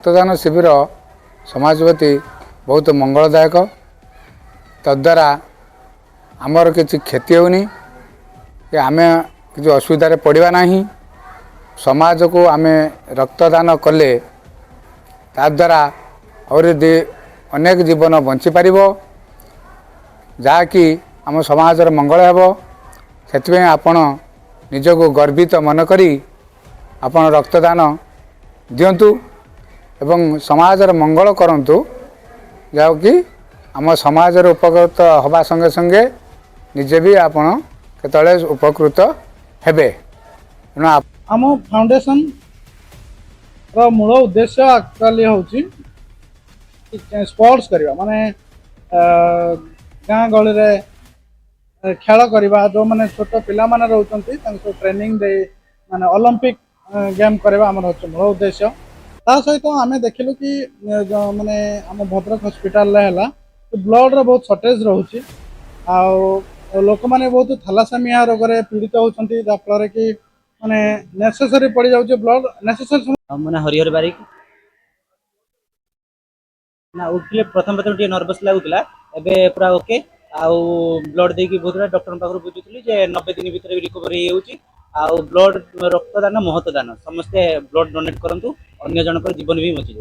ରକ୍ତଦାନ ଶିବିର ସମାଜ ପ୍ରତି ବହୁତ ମଙ୍ଗଳଦାୟକ। ତଦ୍ୱାରା ଆମର କିଛି କ୍ଷତି ହେଉନି କି ଆମେ କିଛି ଅସୁବିଧାରେ ପଡ଼ିବା ନାହିଁ। ସମାଜକୁ ଆମେ ରକ୍ତଦାନ କଲେ ତାଦ୍ୱାରା ଆହୁରି ଅନେକ ଜୀବନ ବଞ୍ଚିପାରିବ, ଯାହାକି ଆମ ସମାଜର ମଙ୍ଗଳ ହେବ। ସେଥିପାଇଁ ଆପଣ ନିଜକୁ ଗର୍ବିତ ମନେ କରି ଆପଣ ରକ୍ତଦାନ ଦିଅନ୍ତୁ ଏବଂ ସମାଜର ମଙ୍ଗଳ କରନ୍ତୁ, ଯାହାକି ଆମ ସମାଜର ଉପକୃତ ହେବା ସଙ୍ଗେ ସଙ୍ଗେ ନିଜେ ବି ଆପଣ କେତେବେଳେ ଉପକୃତ ହେବେ। ତେଣୁ ଆମ ଫାଉଣ୍ଡେସନର ମୂଳ ଉଦ୍ଦେଶ୍ୟ ଆକ୍ଚୁଆଲି ହେଉଛି ସ୍ପୋର୍ଟସ୍ କରିବା, ମାନେ ଗାଁ ଗହଳିରେ ଖେଳ କରିବା। ଯେଉଁମାନେ ଛୋଟ ପିଲାମାନେ ରହୁଛନ୍ତି, ତାଙ୍କୁ ସବୁ ଟ୍ରେନିଂ ଦେଇ ମାନେ ଅଲମ୍ପିକ୍ ଗେମ୍ କରିବା ଆମର ହେଉଛି ମୂଳ ଉଦ୍ଦେଶ୍ୟ। ତା ସହିତ ଆମେ ଦେଖିଲୁ କି ମାନେ ଆମ ଭଦ୍ରକ ହସ୍ପିଟାଲରେ ହେଲା ବ୍ଲଡ଼ର ବହୁତ ସର୍ଟେଜ୍ ରହୁଛି ଆଉ ଲୋକମାନେ ବହୁତ ଥାଲାସେମିଆ ରୋଗରେ ପୀଡ଼ିତ ହେଉଛନ୍ତି, ଯାହାଫଳରେ କି ମାନେ ନେସେସରୀ ପଡ଼ିଯାଉଛି ବ୍ଲଡ଼ ନେସେସରୀ। ମୋ ନାଁ ହରିହର ବାରିକ। ନା, ଉଠିଲେ ପ୍ରଥମେ ପ୍ରଥମେ ଟିକେ ନର୍ଭସ୍ ଲାଗୁଥିଲା, ଏବେ ପୁରା ଓକେ। ଆଉ ବ୍ଲଡ୍ ଦେଇକି ବହୁତ ଡକ୍ଟରଙ୍କ ପାଖରୁ ବୁଝୁଥିଲି ଯେ 90 ଦିନ ଭିତରେ ବି ରିକଭରି ହେଇଯାଉଛି। ଆଉ ବ୍ଲଡ୍, ରକ୍ତଦାନ ମହତ ଦାନ। ସମସ୍ତେ ବ୍ଲଡ୍ ଡୋନେଟ୍ କରନ୍ତୁ, ଅନ୍ୟ ଜଣଙ୍କର ଜୀବନ ବି ବଞ୍ଚିଯିବ।